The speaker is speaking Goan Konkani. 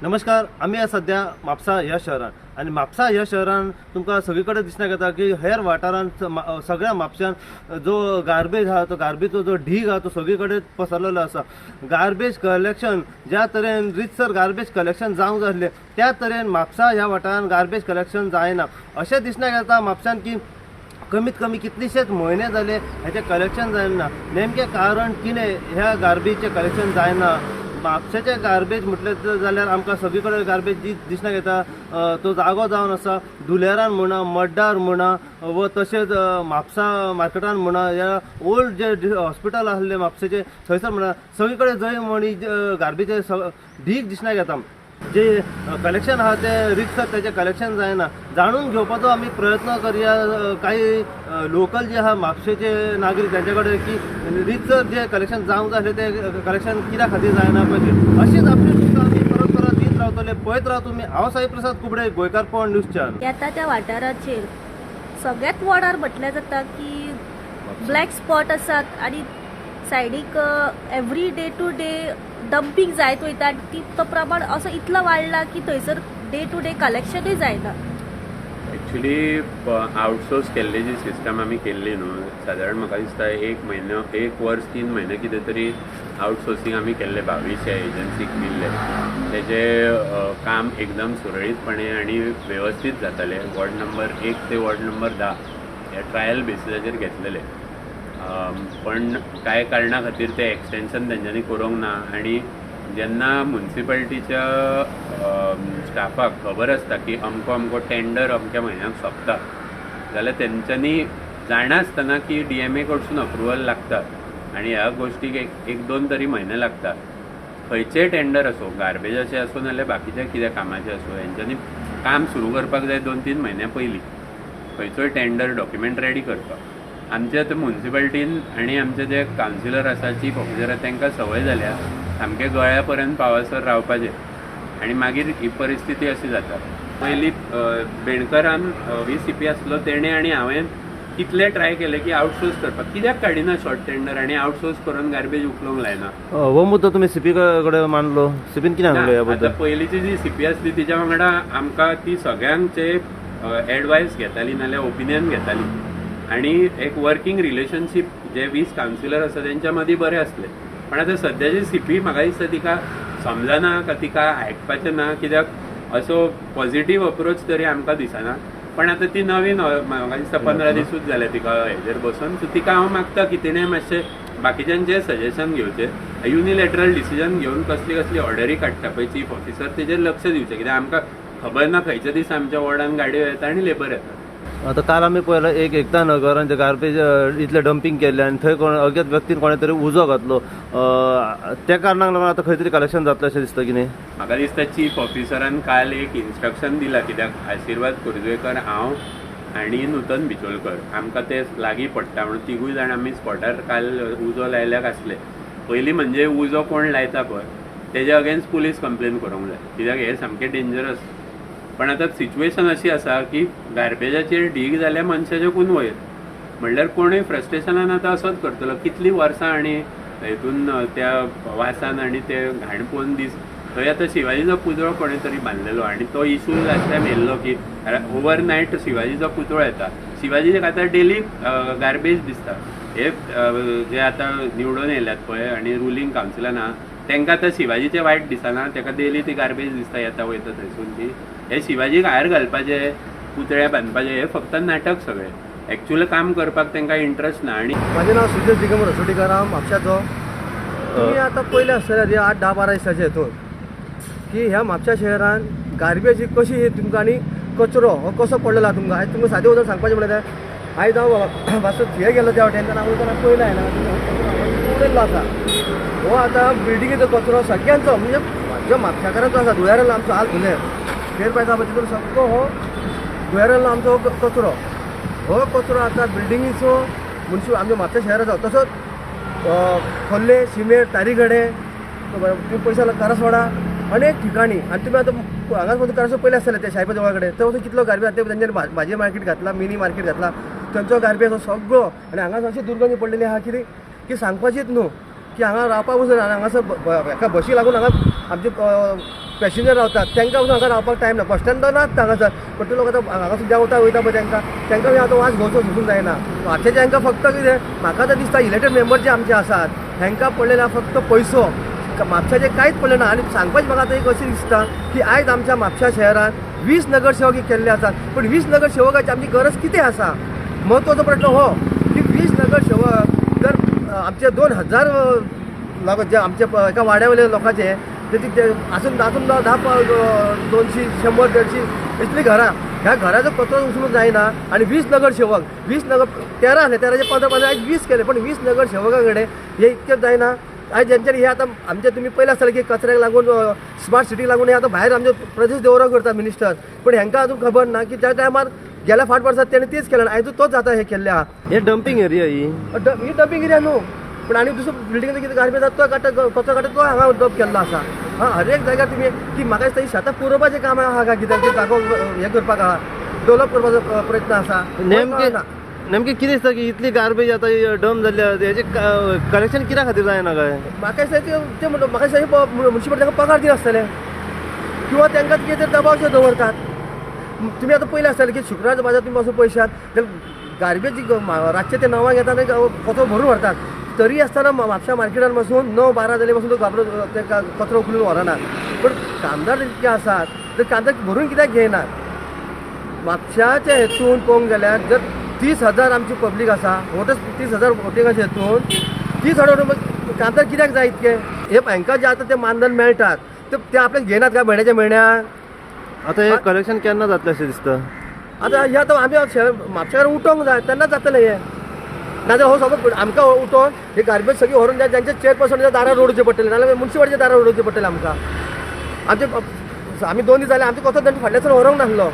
नमस्कार, आमी आसा सध्या म्हापसा ह्या शहरान आनी म्हापसा ह्या शहरान तुमकां सगळी कडेन दिसण्याक येता की हेर वाठारांत सगळ्या म्हापश्यान जो गार्बेज आहा तो गार्बेजचो जो ढीग आहा तो सगळी कडेन पसरलेलो आसा. गार्बेज कलेक्शन ज्या तरेन रितसर गार्बेज कलेक्शन जावंक जाय आसलें त्या तरेन म्हापसा ह्या वाठारान गार्बेज कलेक्शन जायना अशें दिसण्याक येता म्हापश्यान की कमीत कमी कितलेशेच म्हयने जाले हेचें कलेक्शन जायना. नेमकें कारण कितें ह्या गार्बेजचें कलेक्शन जायना? म्हापशेचें गार्बेज म्हटलें जाल्यार आमकां सगळी कडेन गार्बेज जी दिसण्याक येता तो जागो जावन आसा धुलेरान म्हणा, मड्डार म्हणा व तशेंच म्हापसा मार्केटान म्हणा, ह्या ओल्ड जे हॉस्पिटल आसलें म्हापशेचें थंयसर म्हणा, सगळी कडेन जंय म्हणी गार्बेज ढीग दिसण्याक येता. जे कलेक्शन आहा तें रितसर तेजें कलेक्शन जायना. जाणून घेवपाचो आमी प्रयत्न करया काही लोकल जे आहा म्हापशेचे नागरीक तेंचे कडेन की रितसर जे कलेक्शन जावंक जाय आसलें तें कलेक्शन कित्या खातीर जायना पळय. अशीच अपडेट तुमकां आमी परत परत दीत रावतले. पळयत राव तुमी. हांव साई प्रसाद कुबडे, गोंयकारपण न्यूज चॅनल. येता त्या वाठाराचेर सगळ्यात वॉर्डार म्हटल्यार जाता की ब्लॅक स्पॉट आसात आनी सायडीक every day to day dumping जायत वयता आनी ती तो प्रमाण असो इतलो वाडला की थंयसर डे टू डे कलेक्शनूय जायना. एक्चुली आउटसोर्स केल्ली जी सिस्टम आमी केल्ली न्हू, सादारण म्हाका दिसता एक म्हयनो, एक वर्स 3 म्हयने कितें तरी आउटसोर्सिंग आमी केल्लें भावीश एजन्सीक दिल्लें. तेजें काम एकदम सुरळीतपणे आनी वेवस्थीत जातालें. वॉर्ड नंबर 1 ते वॉर्ड नंबर 10 हे ट्रायल बेसिसाचेर घेतलेले, पण कांय कारणा खातीर तें एक्सटेंशन तेंच्यांनी करूंक ना. आनी जेन्ना मुन्सिपालिटीच्या स्टाफाक खबर आसता की अमको अमको टेंडर अमक्या म्हयन्याक सोंपता जाल्यार तेंच्यांनी जाणा आसतना की DMA कडसून अप्रुवल लागता आनी ह्या गोश्टीक एक दोन तरी म्हयने लागता. खंयचेय टेंडर आसूं, गार्बेजाचें आसूं नाल्यार बाकीच्या कितें कामाचें आसूं, हेंच्यांनी काम सुरू करपाक जाय 2-3 म्हयन्या पयलीं खंयचोय टेंडर डॉक्युमेंट रेडी करपाक. आमच्या आतां मुन्सिपालिटीन आनी आमचे जे कावन्सिलर आसा, चीफ ऑफिसर आसा, तांकां संवय जाल्या सामकें गळ्या पर्यंत पावसर रावपाचें आनी मागीर ही परिस्थिती अशी जाता. पयलीं बेणकरान VCP आसलो तेणें आनी हांवें कितले ट्राय केले की आउटसोर्स करपाक, कित्याक काडिना शॉर्ट टेंडर आनी आउटसोर्स करून गार्बेज उखलूंक लायना. हो मुद्दो तुमी सीपी कडेन मांडलो? सीपीन कितें सांगलें ह्या बद्दल? आतां पयलींची जी सीपी आसली तिच्या वांगडा आमकां ती सगळ्यांचे एडवायस घेताली नाल्यार ओपिनियन घेताली आनी एक वर्किंग रिलेशनशीप जे 20 कावन्सिलर आसा तेंच्या मदीं बरें आसलें. पण आतां सद्याची सीपी म्हाका दिसता तिका समजना का तिका आयकपाचें ना, कित्याक असो पॉझिटीव अप्रोच तरी आमकां दिसना. पण आतां ती नवीन म्हाका दिसता 15 दिसूच जाले तिका हेजेर बसून, सो तिका हांव मागता की तिणें मातशें बाकीच्यांचें सजेशन घेवचें, युनिलॅटरल डिसिजन घेवन कसली कसली ऑर्डरी काडटा पळय चीफ ऑफिसर तेजेर लक्ष दिवचें, कित्याक आमकां खबर ना खंयच्या दिसा आमच्या वॉर्डान गाडयो येता आनी लेबर येता. आतां काल आमी पळयलां एक एकता नगरान जे गार्बेज इतलें डंपींग केल्लें आनी थंय कोण अज्ञात व्यक्तीन कोणें तरी उजो घातलो, त्या कारणाक लागून आतां खंय तरी कलेक्शन जातलें अशें दिसता की न्ही? म्हाका दिसता चीफ ऑफिसरान काल एक इन्स्ट्रक्शन दिलां, कित्याक आशिर्वाद खोर्जुवेकर, हांव आनी नूतन बिचोलकर आमकां ते लागीं पडटा म्हणून तिगूय जाण आमी स्पॉटार काल उजो लायल्याक आसले. पयलीं म्हणजे उजो कोण लायता पळय तेज्या अगेन्स्ट पुलीस कंप्लेन करूंक जाय, कित्याक हें सामकें डेंजरस. पण आतां सिच्युएशन अशी आसा की गार्बेजाचेर ढीग जाल्यार मनशाचे कून वयर, म्हणल्यार कोणूय फ्रस्ट्रेशनान आतां असोच करतलो. कितलीं वर्सां आनी हेतून त्या वासान आनी ते घाण पळोवन दीस थंय आतां शिवाजीचो पुतळो कोणें तरी बांदलेलो आनी तो इशू लास्ट टायम येयल्लो की ओवर नायट शिवाजीचो पुतळो येता, शिवाजीक आतां डेली गार्बेज दिसता. हे जे आतां निवडून येयल्यात पळय आनी रुलींग कावन्सिलान आहा तेंकां आतां शिवाजीचें वायट दिसना, तेका डेली ती गार्बेज दिसता येता वयता थंयसून ती. हे शिवाजीक हार घालपाचे, पुतळे बांदपाचे हे फक्त नाटक सगळें, एक्चुअल काम करपाक तेंकां इंट्रस्ट ना. आनी म्हाजें नांव सुजेश दिगंबर हसोटीकर, हांव म्हापशाचो. तुमी आतां पयलें आसतलें 8, 10, 12 दिसाचे हेतून की ह्या म्हापशा शहरान गार्बेज ही कशी तुमकां आनी कचरो हो कसो पडलेलो आहा तुमकां. आयज तुमकां सादें उतर सांगपाचें म्हणल्यार आयज हांव मातसो हे गेलो त्या वाटेन तेन्ना वयतना पयलें हांवें उडयल्लो आसा हो आतां बिल्डिंगेचो कचरो सगळ्यांचो, म्हणजे जो म्हापशाकारांचो आसा धुळेरालो आमचो हाल धुलेर फेर पायता पळय तितून सगळो हो धुळेरालो आमचो कचरो, हो कचरो आतां बिल्डिंगेचो मुन्सिपल आमच्या म्हापशा शहराचो, तसोच खोर्ले, शिमेर, तारीगडे, पयशा करासवाडा अनेक ठिकाणी. आनी तुमी आतां हांगाच वचून करासवाडा पयलें आसतलें ते शाहीबा देवळा कडेन थंय वचून कितलो गार्बेज आसा, तेंच्यांनी भाजी मार्केट घातला, मिनी मार्केट घातला, थंयचो गार्बेज सगळो. आनी हांगा अशी दुर्गंधी पडलेली आहा कितें की सांगपाचीच न्हू की हांगा रावपाक वचून हांगासर हेका बशी लागून हांगा आमचे पॅसेंजर रावतात तांकां वचून हांगा रावपाक टायम ना. बस स्टँड नाच हांगासर, पण ते लोक आतां हांगासून देंवता वयता पळय तांकां तांकां आतां वास घेवचो सोसूंक जायना. म्हापशेंचे हांकां फक्त कितें म्हाका तर दिसता इलेक्टेड मेंबर जे आमचे आसात हांकां पडलेले फक्त पयसो, म्हापशाचें कांयच पडलें ना. आनी सांगपाचें म्हाका आतां एक अशें दिसता की आयज आमच्या म्हापशा शहरांत 20 नगरसेवक केल्ले आसात, पूण 20 नगरसेवकाची आमची गरज कितें आसा? म्हत्वाचो प्रश्न हो की 20 नगरसेवक जर आमचे 2000 लोक जे आमचे एका वाड्या वयले लोकांचे ते आसून आसून 10 200 100 150 इतलीं घरां, ह्या घराचो कचरो उचलूंक जायना. आनी 20 नगरसेवक 20 नगर 13 आसले, 13 15 15 आयज 20 केले, पण 20 नगरसेवका कडेन हे इतकें जायना. आयज जेंच्यांनी हे आतां आमचे तुमी पयलें आसतलें की कचऱ्याक लागून स्मार्ट सिटीक लागून हे आतां भायर आमचे प्रदेश दौरो करता मिनिस्टर, पूण हेंकां अजून खबर ना की त्या टायमार गेल्या फाट वर्सात तेणें तेच केलें आयज तोच आतां हें केल्लें आहा. हे डंपींग एरिया ही ही डंपींग एरिया न्हू, पूण आनी दुसरो बिल्डिंगेचो कितें गार्बेज आसा तो काडटा, कचरो काडटा तो हांगा डंप केल्लो आसा. हां, हर एक जाग्यार तुमी की म्हाका दिसता ही शेतां पुरोवपाचें काम आहा काय कित्याक जागो हें करपाक आहा, डेवलप करपाचो प्रयत्न आसा. नेमकें नेमकें कितें दिसता की इतली गार्बेज आतां डंप जाल्ली आसा हेजें कलेक्शन कित्या खातीर जायना काय? म्हाका दिसता ते म्हाका दिसता मुन्सिपालिटी तांकां पगार दिनासतले किंवा तांकां कितें तरी दबावचेर दवरतात. तुमी आतां पयलें आसतलें की शुक्रारचो बाजार तुमी वचून पळयशात जाल्यार गार्बेज रातचे ते 9 येतात आनी कचरो भरून व्हरतात, तरी आसतना म्हापशा मार्केटान बसून 9 12 जाले पासून तो घाबरो ते कचरो उखलून व्हरनात. पूण कामदार इतके आसात तर कामदार भरून कित्याक घेयनात? म्हापशाच्या हेतून पळोवंक गेल्यार जर 30,000 आमची पब्लीक आसा, वोटर्स 30,000 वोटिंगाच्या हेतून 30,000 कामदार कित्याक जाय इतके? हे हांकां जे आतां ते मानधन मेळटात ते आपल्याक घेयनात काय म्हयन्याच्या म्हयन्याक? आतां हें कलेक्शन केन्ना जातलें अशें दिसता? आतां हें आतां आमी म्हापशेकार उठोंक जाय तेन्नाच जातलें हें, नाजाल्यार हो सगळो आमकां उठोवन ही गार्बेज सगळी व्हरून जांचे चेअरपर्सनाच्या दारार उडोवचें पडटलें, नाजाल्यार मुन्सिपालिटीच्या दारार उडोवचें पडटलें आमकां. आमचे आमी 2 दीस जाले आमचे कसो तांचे फाटल्यान व्हरूंक नासलो.